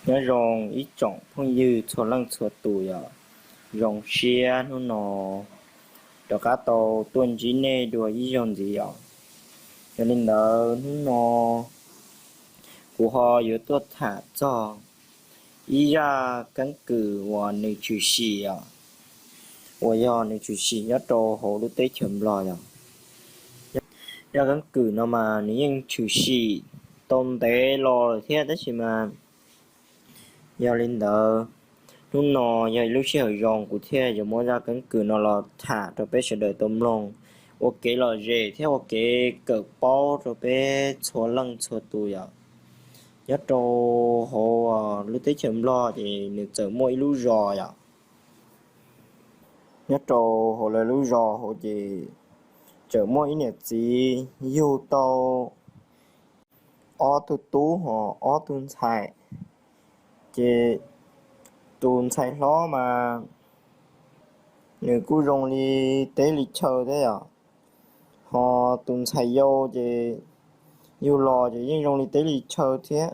Nyob zoo ib tsoom phooj ywg txhua leej txhua tus yom, zoo siab hnub no rov qab tau tuaj ntsib nej dua ib zaug ntxiv yom. Yog li ntawd hnub no kuv ho yuav tuaj tham txog ib zaj keeb kwm uas nws tshwm sim os, uas yog nws tshwm sim nyob rau hauv lub teb chaws Nplog yom. Zaj keeb kwm no mas nws yeej tshwm sim tau ntev los lawm thiab tab sis mas yog li ntawd, hnub no yog ib lub sij hawm zoo kuv thiaj yuav muab zaj keeb kwm no los tham rau peb sawv daws tau mloog ua kev lom zem thiab ua kev kawm paub rau peb txhua leej txhua tus yom. Nyob rau hauv lub teb chaws Nplog ces nws txawm muaj ib lub zos yom. Nyob rau hauv lawv lub zos hauv ces txawm muaj ib niam txiv yug tau ob tug tub ho ob tug ntxhais. Ces tus ntxhais hlob mas nws kuj zoo li teb li chaw thiab yom, ho tus ntxhais yau ces yug los ces yeej zoo li teb li chaw thiab,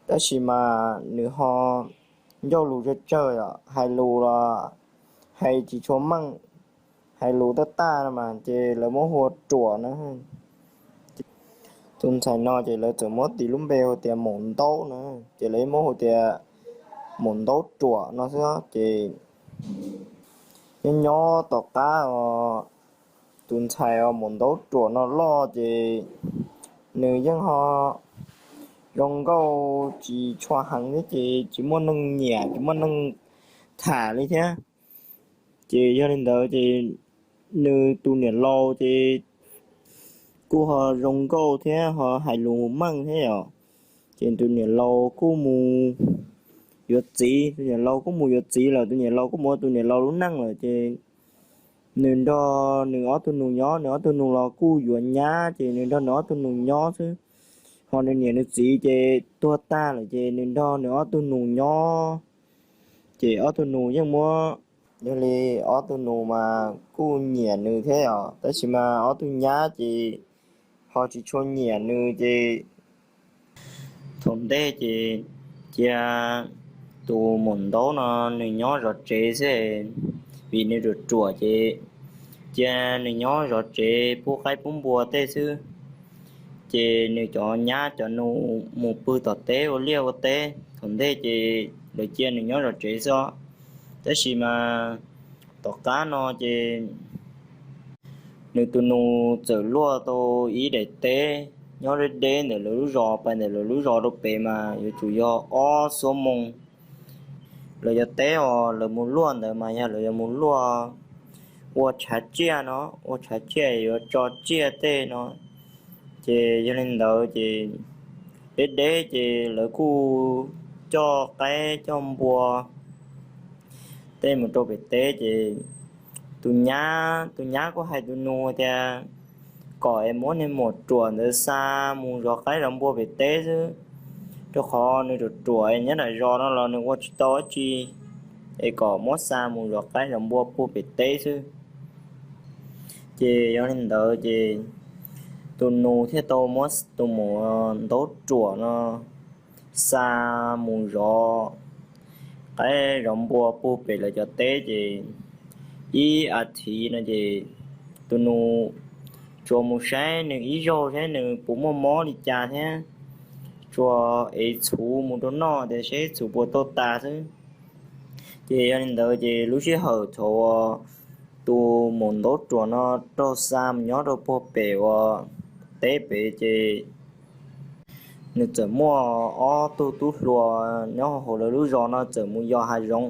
tab sis mas nws ho ncauj lus tsawg tsawg yom, hais lus los hais tsis tshua meej, hais lus taj taj no mas ces lawv muab hu ua Ruam na. Tus ntxhais no ces lawv txawm muab tis lub npe hu tias Maum Ntaub na, ces lawv muab hu tias Maum Ntaub Ruam no xwb. Ces nyob nyob tom qab os, tus ntxhais os Maum Ntaub Ruam no loj ces nws yeej ho zoo nkauj tsis tshua heev thiab ces tsis muaj neeg nyiam tsis muaj neeg tham li thiab. Ces yog li ntawd ces nws tus niam laus ces kuj ho zoo nkauj thiab ho hais lus meej thiab yom. Ces tus niam laus kuj mus yuav txiv, tus niam laus kuj mus yuav txiv lawm, tus niam laus kuj mus ua tus niam laus lub neej lawm ces nws nrog nws ob tug nus nyob, nws ob tug nus los kuj yuav nyab ces nws nrog nws ob tug nus nyob xwb. Ho nws niam nws txiv ces tuag tag lawm ces nws nrog nws ob tug nus nyob. Ces ob tug nus yeej muab, yog li ob tug nus mas kuj nyiam nws thiab os, tab sis mas ob tug nyab ces ho tsis tshua nyiam nws ces thaum ntej ces cia tus Maum Ntaub no nws nyob zov tsev xwb, vim nws ruam ruam ces cia nws nyob zov tsev pub qaib pub npua tej xwb. Ces nws cov nyab cov nus mus pw tom teb ua liaj ua teb, thaum ntej ces lawv cia nws nyob zov tsev xwb. Tab sis mas tom qab no ces nws tus nus txawm luaj tau ib daim teb nyob deb deb ntawm lawv lub zos, pais ntawm lawv lub zos rau pem mas yuav tsum yog ob xuab moos. Lawv cov teb uas lawv mus luaj ntawd mas yog lawv yuav mus luaj ua tshav tsiaj no, ua tshav tsiaj yuav tso tsiaj tej no. Ces yog li ntawd ces deb deb ces lawv kuj coj qaib coj npua tej mus rau pem teb ces tus nyab, tus nyab kuj hais tus nus tias kom es muab niag Maum Ruam ntawd xa mus zov qaib zov npua pem teb xwb, rau qhov nws ruam ruam nyob nram zos no los nws ua tsis tau dab tsi, es kom muab xa mus zov qaib zov npua puag pem teb xwb. Ces yog li ntawd ces tus nus thiaj tau muab tus Maum Ntaub Ruam no xa mus zov qaib zov npua puag pem lawv cov teb ces ib as thiv no ces tus nus tsuas mus saib nws ib zaug saib nws puas muaj mob li cas thiab tsuas ev txhuv mus rau noj tias saib txhuv puas tau tas xwb. Ces yog li ntawd ces lub sij hawm thaum uas tus Maum Ntaub Ruam no raug xa mus nyob rau puag pem uas teb pem ces nws txawm muaj ob tug tub hluas nyob hauv lawv lub zos no txawm mus yos hav zoov,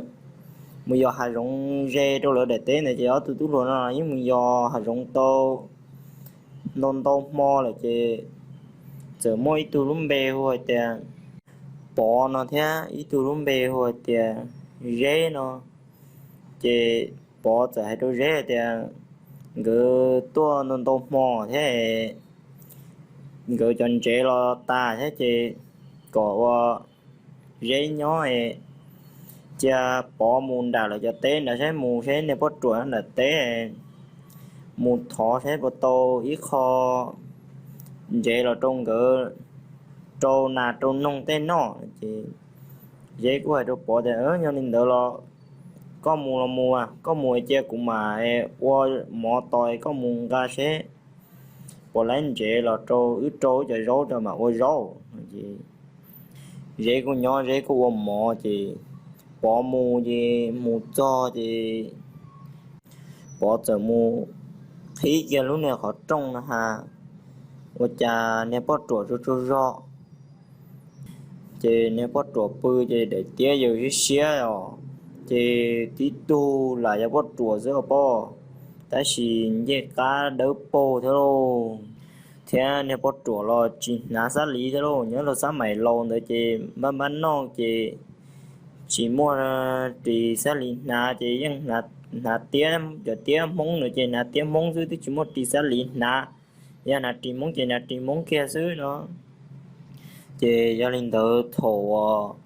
mus yos hav zoov ze rau lawv daim teb ntawd ces ob tug tub hluas no yeej mus yos hav zoov tau ntau ntau hmo lawm ces txawm muaj ib tug lub npe hu hais tias Pov no thiab ib tug lub npe hu hais tias Zeb no. Ces Pov txawm hais rau Zeb tias nkawd tuaj ntau ntau hmo thiab nkawd cov ntsev los tas thiab ces kom ua Zeb nyob es cia Pov mus nram lawv cov teb nrad saib mus saib niag poj ruam nram teb mus thov saib puas tau ib qho ntsev los rau nkawd rau nas rau noog tej noj. Ces Zeb kuj hais rau Pov tias, Yog li ntawd los koj mus los mus, koj mus cia kuv mam ua mov tos koj mus nqa seb puas laib ntsev los rau wb rau wb cov zaub rau mam ua zaub. Zeb kuj nyob Zeb kuj ua mov ces Pov mus ces mus txog ces Pov txawm mus qhib kiag lub niag qhov rooj no ha, ua cas niag poj ruam tsaug tsaug zog. Ces niag poj ruam pw ces daim tiab yawg siab siab os, ces tib tug lam yog poj ruam xwb os poj, tab sis ncej qab dawb paug thiab lauj. Thiab niag poj ruam los tsis hnav xab liv thiab lauj, nyob rau xab maim laus ntawd ces npab npab noj ces tsis muaj ris xab liv hnav ces yeej hnav tiab, cov tiab Hmoob ntawd ces hnav tiab Hmoob xwb twb tsis muaj ris xab liv hnav, yog hnav ris Hmoob ces hnav ris Hmoob kiag xwb no. Ces yog li ntawd thaum uas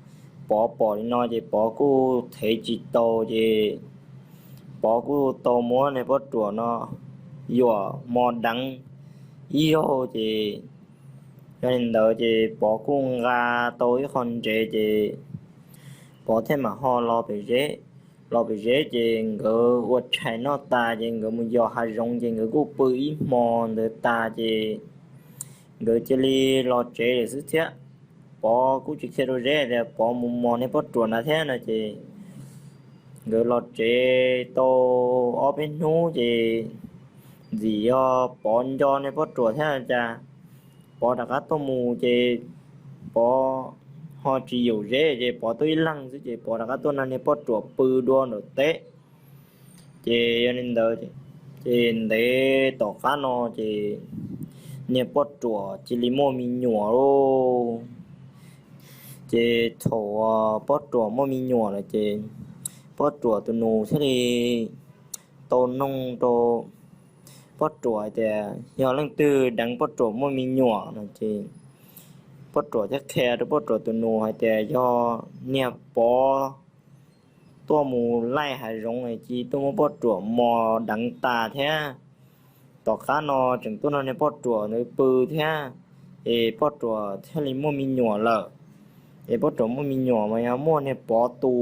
Pov pom li no ces Pov kuj thev tsis tau ces Pov kuj tau muab niag poj ruam no yuam mos deev ib zaug ces yog li ntawd ces Pov kuj nqa tau ib qho ntsev ces Pov thiaj mam ho los pem Zeb. Los pem Zeb ces nkawd ua tshais noj tas ces nkawd mus yos hav zoov ces nkawd kuj pw ib hmo ntawd tas ces nkawd cia li los tsev lawm xwb thiab. Pov kuj tsis qhia rau Zeb tias Pov mus mos niag poj ruam na thiab no ces nkawd los tsev tau ob peb hnub ces ntxim yog Pov nco niag poj ruam thiab cas Pov rov qab tuaj mus ces Pov ho tsis yaum Zeb ces Pov tuaj ib leeg xwb ces Pov rov qab tuaj nrog niag poj ruam pw dua nraum teb. Ces yog li ntawd ces ntev tom qab no ces niag poj ruam cia li muaj me nyuam lauj. Ces thaum poj ruam muaj me nyuam lawm ces poj ruam tus nus thiaj li tau noog rau poj ruam hais tias yog leej twg deev poj ruam muaj me nyuam no ces poj ruam thiaj qhia rau poj ruam tus nus hais tias yog niag Pov tuaj mus laij hav zoov cia tuaj muab poj ruam mos deev tas thiab. Tom qab no tseem tuaj nrog niag poj ruam ntawd pw thiab, es poj ruam thiaj li muaj me nyuam lawm. Es poj ruam muaj me nyuam mas yog muaj niag Pov tu.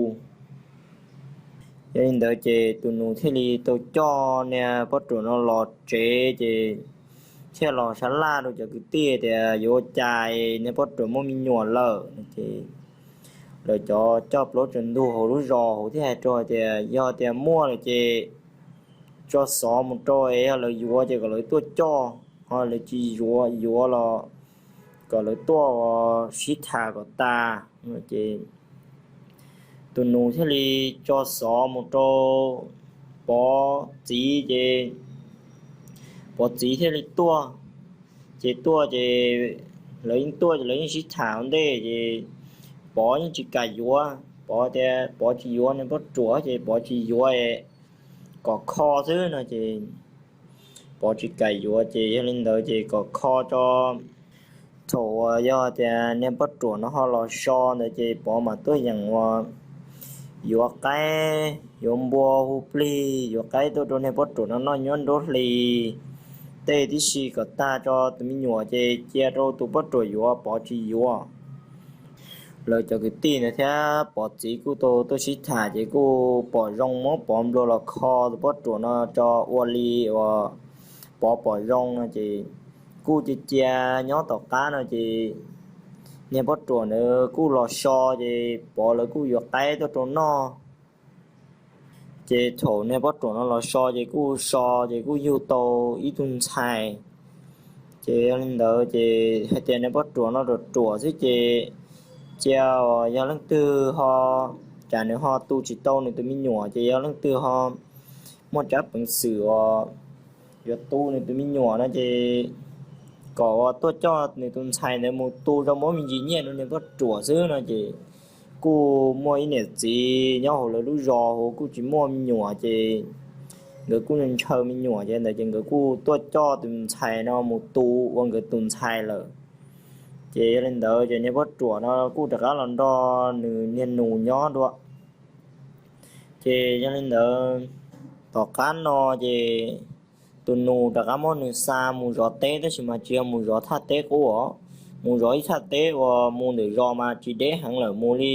Yog li ntawd ces tus nus thiaj li tau coj niag poj ruam no los tsev ces thiaj los sab laj rau cov kwv tij tias yuav ua cas niag poj ruam muaj me nyuam lawm no ces lawv cov coj plaub tsaws ntug hauv lub zos hauv thiaj hais rau tias yog tias muaj lawm ces tso xov mus rau es yog lawv yuav ces kom lawv tuaj coj, ho lawv tsis yuav, yuav los kom lawv tuaj sib tham kom tas. Ces tus nus thiaj li tso xov mus rau Pov txiv ces Pov txiv thiaj li tuaj. Ces tuaj ces lawv yeej tuaj ces lawv yeej sib tham ua ntej ces Pov yeej tsis kam yuav, Pov tias Pov tsis yuav niag poj ruam ces Pov tsis yuav, kom kho xwb no ces Pov tsis kam yuav ces yog li ntawd ces kom kho tso. Thaum uas yog tias niag poj ruam no ho los so ntawd ces Pov mam tuaj yeem ua yuav qaib yuav npua hu plig, yuav qaib tuaj rau niag poj ruam no noj nyob nruab hlis tej tib si kom tag tso tus me nyuam ces cia rau tus poj ruam yuav, Pov tsis yuav. Lawv cov kwv tij ntawd thiab Pov txiv kuj tau tuaj sib tham ces kuj pom zoo muab Pov nplua los kho tus poj ruam no tso ua li uas Pov pom zoo no ces kuj cia cia nyob tom qab no ces niag poj ruam ntawd kuj los so ces Pov lawv kuj yuav qaib tuaj rau noj. Ces thaum niag poj ruam no los so ces kuj so ces kuj yug tau ib tug ntxhais. Ces yog li ntawd ces hais tias niag poj ruam no ruam ruam xwb ces cia yog leej twg ho, tsam nws ho tu tsis tau nws tus me nyuam ces yog leej twg ho muaj tsab peev xwm uas yuav tu nws tus me nyuam no ces kom uas tuaj coj nws tus ntxhais ntawd mus tu rau muab me ntsis nyiaj rau niag poj ruam xwb no ces kuj muaj ib niam txiv nyob hauv lawv lub zos hauv kuj tsis muaj me nyuam ces nkawd kuj ntshaw me nyuam ces ntawd ces nkawd kuj tuaj coj tus ntxhais no mus tu ua nkawd tus ntxhais lawm. Ces yog li ntawd ces niag poj ruam no kuj rov qab los nrog nws niag nus nyob dua. Ces yog li ntawd tom qab no ces tus nus rov qab muab nws xa mus zov teb tab sis mas tsis yog mus zov thaj teb qub os, mus zov ib thaj teb uas mus ntawm zos mas tsis deb heev lawm, mus li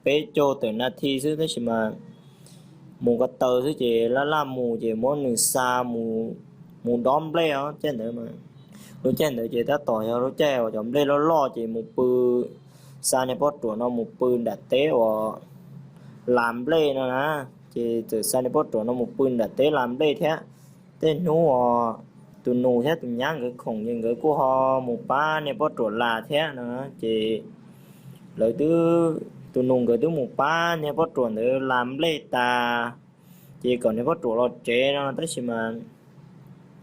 peb caug tawm nas this xwb, tab sis mas mus ko taw xwb ces laj laj mus ces muab nws xa mus dob nplej os. Caij ntawd, lub caij ntawd ces tab tom yog lub caij uas cov nplej loj loj ces mus pw, xa niag poj ruam no mus pw nram teb uas las nplej no na. Ces txawm xa niag poj ruam no mus pw nram teb las nplej thiab. Tej hnub uas tus nus thiab tus nyab nkawd khoom ces nkawd kuj ho mus pab niag poj ruam las thiab no. Ces lawv twb, tus nus nkawd twb mus pab niag poj ruam ntawd las nplej tas, ces kom niag poj ruam los tsev no, tab sis mas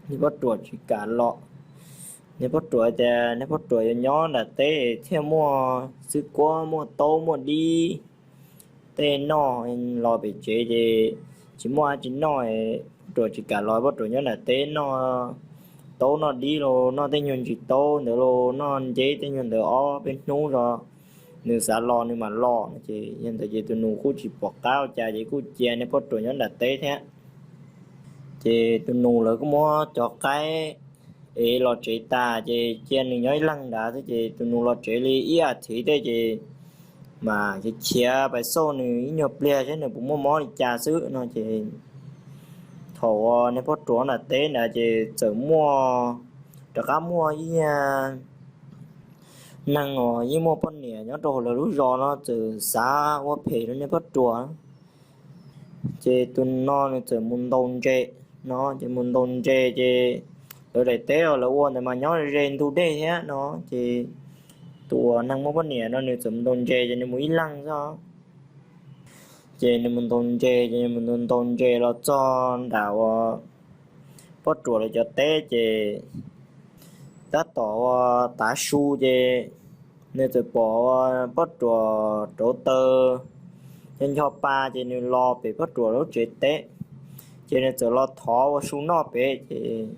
niag poj ruam tsis kam los. Niag poj ruam tias niag poj ruam yuav nyob nram teb thiaj muaj xwb kuab, muaj taub, muaj dib tej noj, los pem tsev ces tsis muaj dab tsi noj. Poj ruam tsis kam los, poj ruam nyob nram teb noj taub noj dib los noj tej nyuag ntsis taub ntawd los noj nceb tej nyuag ntawd ob peb hnub zog, nws xav los nws mam los no. Ces yog ntawd ces tus nus kuj tsis pom qab ua cas ces kuj cia niag poj ruam nyob nram teb thiab. Ces tus nus lawv kuj muab cov qaib es los tsev tas ces cia nws nyob ib leeg nrad xwb. Ces tus nus los tsev li ib as thiv tej ces mas khiav khiav pais xauj nws ib nyuag pliag saib nws puas muaj mob li cas xwb no. Ces thaum uas niag poj ruam nram teb ntawd ces txawm muaj, rov qab muaj ib neeg uas yeej muaj poj niam nyob rau hauv lawv lub zos no txawm xav ua phem rau niag poj ruam. Ces tus no nws txawm mus ntaus ntses no, ces mus ntaus ntses ces lawv daim teb uas lawv ua ntawd mas nyob ze ntug dej thiab no. Ces tus uas neeg muaj poj niam no nws txawm mus ntaus ntses ces nws mus ib leeg xwb. Ces nws mus ntaus ntses, ces nws mus ntaus ntses los txog nram uas poj ruam lawv cov teb ces tab tom ua tav su ces nws txawm pom poj ruam rauv taws ncho ncho pa ces nws los pem poj ruam lub tsev teb. Ces nws txawm los thov ua su noj pem ces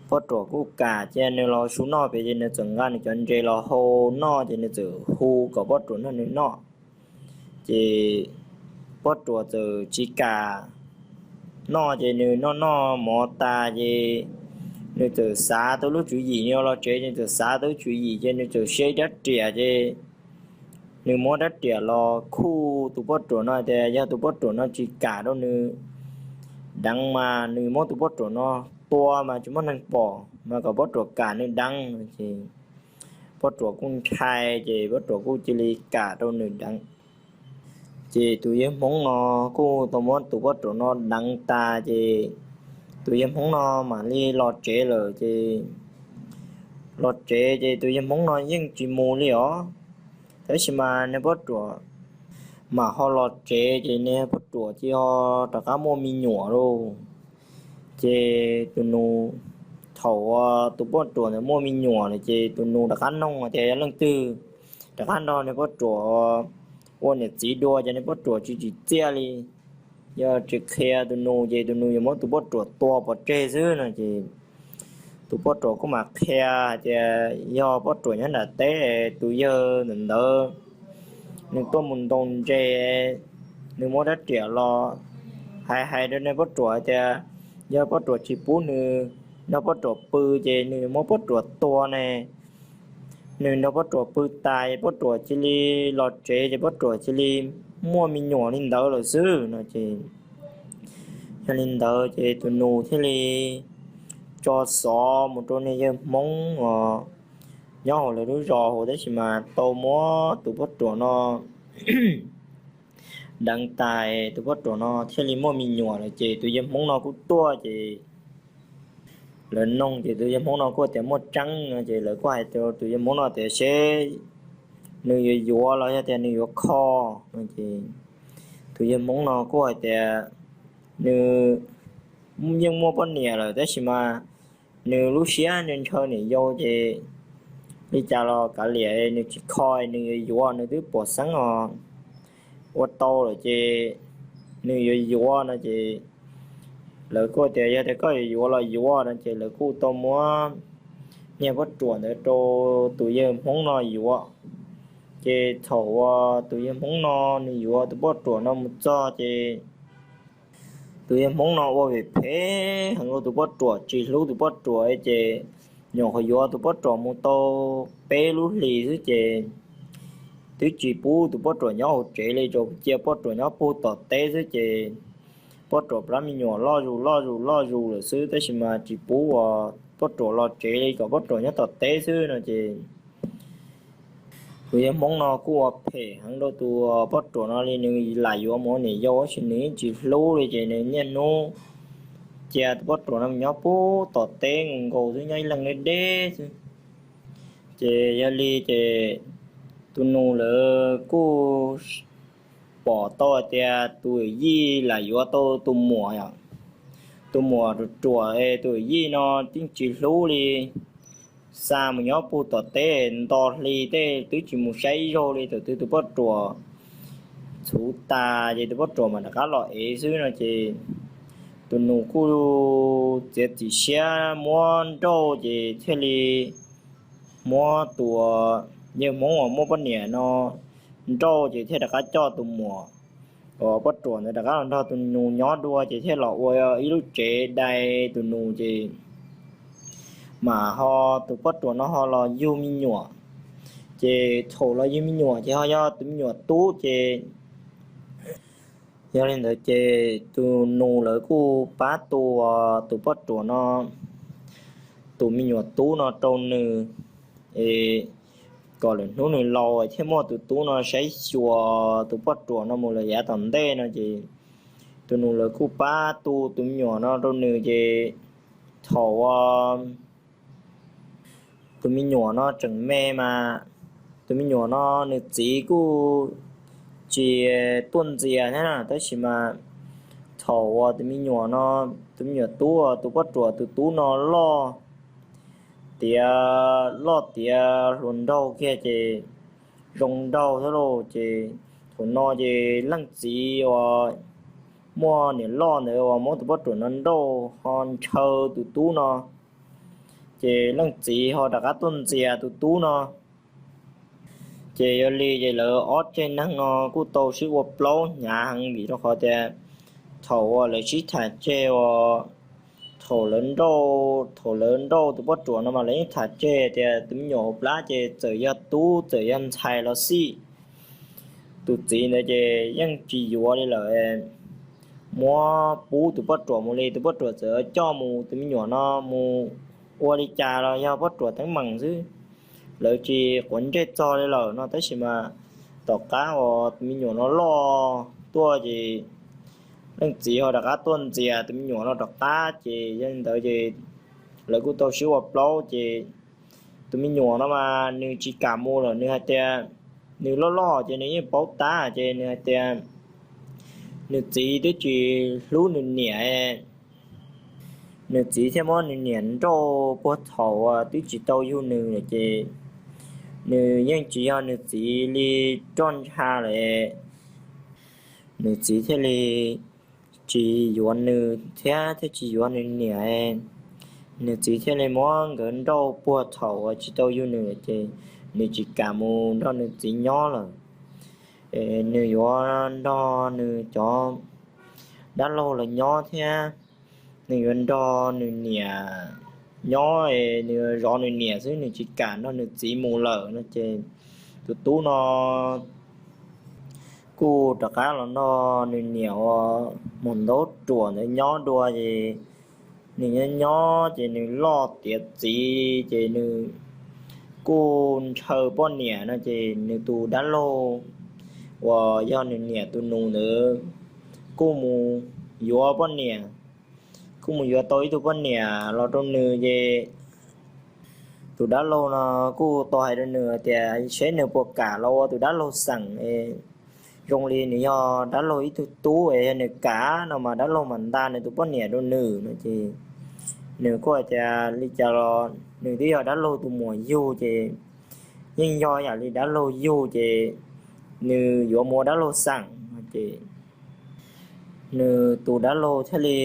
poj ruam kuj kam cia nws los su noj pem ces nws txawm nqa nws cov ntses los hau noj ces nws txawm hu kom poj ruam nrog nws noj. Ces poj ruam txawm tsis kam noj ces nws noj noj mov tas ces nws txawm xav tau lub tswv yim, nws los tsev ces nws txawm xav tau lub tswv yim ces nws txawm siab ib rab riam ces nws muab rab riam los khuj tus poj ruam no tias yog tus poj ruam no tsis kam rau nws deev mas nws muab tus poj ruam no tua mas tsis muaj neeg pom mas kom poj ruam kam nws deev no ces poj ruam kuj ntshai ces poj ruam kuj cia li kam rau nws deev. Ces tus yawg Hmoob no kuj tau muab tus poj ruam no deev tas ces tus yawg Hmoob no mam li los tsev lawm ces los tsev ces tus yawg Hmoob no yeej tsis mus li os. Tab sis mas niag poj ruam mam ho los tsev ces niag poj ruam cia ho rov qab muaj me nyuam lauj. Ces tus nus, thaum uas tus poj ruam ntawd muaj me nyuam lawm ces tus nus rov qab noog tias yog leej twg rov qab nrog niag poj ruam ua niam txiv dua ces niag poj ruam tsis tsim txiaj li. Yog tsis qhia tus nus ces tus nus yuav muab tus poj ruam tua pov tseg xwb no ces tus poj ruam kuj mam qhia hais tias yog poj ruam nyob nram teb, tus yawg ntawm ntawd nws tuaj mus ntaus ntses, nws muab rab riam los hais hais rau niag poj ruam hais tias yog poj ruam tsis pub nws nrog poj ruam pw ces nws muab poj ruam tua ne. Nws nrog poj ruam pw tas poj ruam cia li los tsev ces poj ruam cia li muaj me nyuam li ntawd lawm xwb no ces yog li ntawd ces tus nus thiaj li tso xov mus rau niag yawg Hmoob os nyob hauv lawv lub zos hauv tab sis mas tau muab tus poj ruam no deev tas, tus poj ruam no thiaj li muaj me nyuam lawm ces tus yawg Hmoob no kuj tuaj ces lawv noog ces tus yawg Hmoob no kuj tias muaj tseeb no ces lawv kuj hais rau tus yawg Hmoob no tias seb nws yuav yuav los yog tias nws yuav kho no ces tus yawg Hmoob no kuj hais tias nws yeej muaj poj niam lawm tab sis mas nws lub siab nws ntshaw niam yau ces li cas los kav liam nws tsis kho, nws yuav yuav nws twb pom xeeb os ua tau lawm ces nws yuav yuav no ces lawv kuj tias yog tias koj yuav yuav los yuav no ces lawv kuj tau muab niag poj ruam ntawd rau tus yawg Hmoob no yuav. Ces thaum uas tus yawg Hmoob no nws yuav tus poj ruam no mus txog ces tus yawg Hmoob no ua vim phem heev rau tus poj ruam, tsis hlub tus poj ruam ces nyuam qhuav yuav tus poj ruam mus tau peb lub hlis xwb ces twb tsis pub tus poj ruam nyob hauv tsev li, tsuas cia poj ruam nyob puag tom teb xwb ces poj ruam plab me nyuam loj zus loj zus loj zus lawm xwb, tab sis mas tsis pub uas poj ruam los tsev li, kom poj ruam nyob tom teb xwb no ces tus yawg Hmoob no kuj ua phem heev rau tus poj ruam no li, nws lam yuav mus ua niam yau tab sis nws yeej tsis hlub li ces nws niaj hnub cia tus poj ruam no nyob puag tom teb nkaus nkaus xwb, nyob ib leeg deb deb xwb. Ces yog li ces tus nus lawv kuj pom tau hais tias tus yij lam yuav tau tus muam, tus muam ruam ruam es tus yij no yeej tsis hlub li, xa mus nyob puag tom teb nto hli tej twb tsis mus saib ib zaug li, thaum twg tus poj ruam txhuv tas ces tus poj ruam mam rov qab los ev xwb no ces tus nus kuj txiav txim siab muab nrauj ces thiaj li muab tus yawg Hmoob uas muaj poj niam no nrauj ces thiaj rov qab coj tus muam uas poj ruam ntawd rov qab los nrog tus nus nyob dua ces thiaj los ua ib lub tsev dai tus nus ces mam ho tus poj ruam no ho los yug me nyuam. Ces thaum los yug me nyuam ces ho yog tus me nyuam tub ces yog li ntawd ces tus nus lawv kuj pab tu tus poj ruam no tus me nyuam tub no rau nws, es kom lwm hnub nws laus thiaj muaj tus tub no saib xyuas tus poj ruam no mus lawm yav tom ntej no ces tus nus lawv kuj pab tu tus me nyuam no rau nws ces thaum tus me nyuam no tseem me mas tus me nyuam no nws txiv kuj tsis tuaj ntxias thiab na, tab sis mas thaum uas tus me nyuam no, tus me nyuam tub, tus poj ruam tus tub no loj tiav, loj tiav hluas nraug kiag ces zoo nraug thiab lauj. Ces thaum no ces leej txiv uas muaj niam loj ntawd uas muab tus poj ruam no nrauj ho ntshaw tus tub no, ces leej txiv ho rov qab tuaj ntxias tus tub no. Ces yog li ces lawv ob tsev neeg no kuj tau sib ua plaub hnyav heev vim rau qhov tias thaum uas lawv sib tham tseg uas thaum lawv nrauj, thaum lawv nrauj tus poj ruam no mas lawv yeej tham tseg tias tus me nyuam hauv plab ces txawm yog tub txawm yog ntxhais los xij, tus txiv ntawd ces yeej tsis yuav li lawm, muab pub tus poj ruam mus li. Tus poj ruam txawm coj mus, tus me nyuam no mus ua li cas los yog poj ruam teeb meem xwb, lawv tsis quav ntsej txog li lawm no. Tab sis mas tom qab uas tus me nyuam no loj tuaj ces leej txiv ho rov qab tuaj ntxias tus me nyuam no rov qab, ces yog li ntawd ces lawv kuj tau sib ua plaub ces tus me nyuam no mas nws tsis kam mus lawm, nws hais tias nws loj loj ces nws yeej paub tab ces nws hais tias nws txiv twb tsis hlub nws niam, nws txiv thiaj muab nws niam nrauj puag thaum uas twb tsis tau yug nws lawm ces nws yeej tsis yog nws txiv li roj ntsha lawm, nws txiv thiaj li tsis yuav nws thiab thiaj tsis yuav nws niam. Nws txiv thiaj li muab nkawd nrauj puag thaum uas tsis tau yug nws ces nws tsis kam mus nrog nws txiv nyob lawm. Nws yuav nrog nws cov dab laug los nyob thiab nws yuav nrog nws niam nyob, nws zov nws niam xwb, nws tsis kam nrog nws txiv mus lawm no ces tus tub no kuj rov qab los nrog nws niam uas mus ntaub ruam ntawd nyob dua ces nws nyob nyob ces nws loj tiav txiv ces nws kuj ntshaw poj niam no ces nws tus dab laug uas yog nws niam tus nus ntawd kuj mus yuav poj niam, kuj mus yuav tau ib tug poj niam los rau nws ces tus dab laug no kuj tau hais rau nws tias seb nws puas kam los ua tus dab laug xeem, zoo li nws yog dab laug ib tug tub es yog nws kam no mas dab laug mam nta nws tus poj niam rau nws no ces nws kuj hais tias li cas los nws twb yog dab laug tus muam yug ces yeej yog yam li dab laug yug ces nws yuav mus ua dab laug xeem no ces nws tus dab laug thiaj li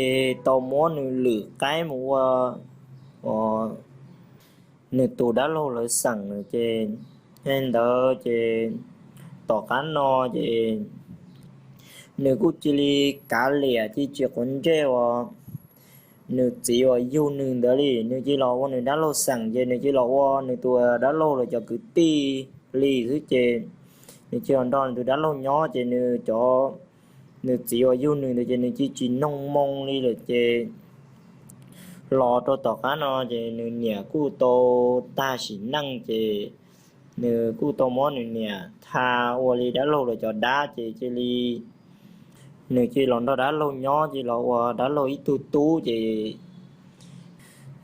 tau muab nws lwm qaib mus ua nws tus dab laug lawv xeem lawm ces, yog li ntawd ces tom qab no ces nws kuj cia li kav liam cia li tsis quav ntsej uas nws txiv uas yug nws ntawd li, nws cia los ua nws dab laug xeem ces nws cia los ua nws tus dab laug lawv cov kwv tij li xwb ces nws cia los nrog nws tus dab laug nyob ces nws cov, nws txiv uas yug nws ntawd ces nws cia tsis noog moo li lawm ces los rau tom qab no ces nws niam kuj tau tag sim neej ces nws kuj tau muab nws niam tha ua li dab laug lawv cov dab ces cia li nws cia los nrog dab laug nyob ces los ua dab laug ib tug tub ces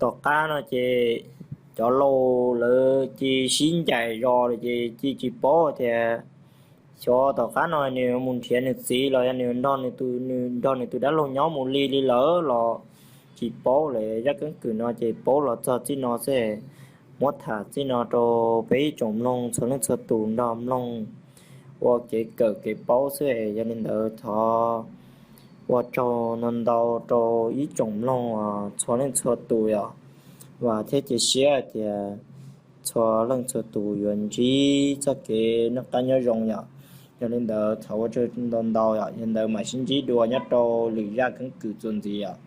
tom qab no ces cov laus lawv cia sib ncaim zos lawm ces cia tsis paub tias xyov tom qab no nws mus nrhiav nws txiv los yog nws nrog nws tus dab laug nyob mus li li lawm los tsis paub lawm. Zaj keeb kwm no ces paub los txog txij no xwb, muab tham txij no rau peb ib tsoom mloog txhua leej txhua tus nrog mloog ua kev kawm kev paub xwb. Yog li ntawd thov ua tsaug ntau ntau rau ib tsoom mloog txhua leej txhua tus yom, vam thiab cia siab tias txhua leej txhua tus yuav ntsib txoj kev noj qab nyob zoo yom. Yog li ntawd thov ua tsaug ntau ntau yom, yog ntawd mam sib ntsib dua nyob rau lwm zaj keeb kwm txuas ntxiv yom.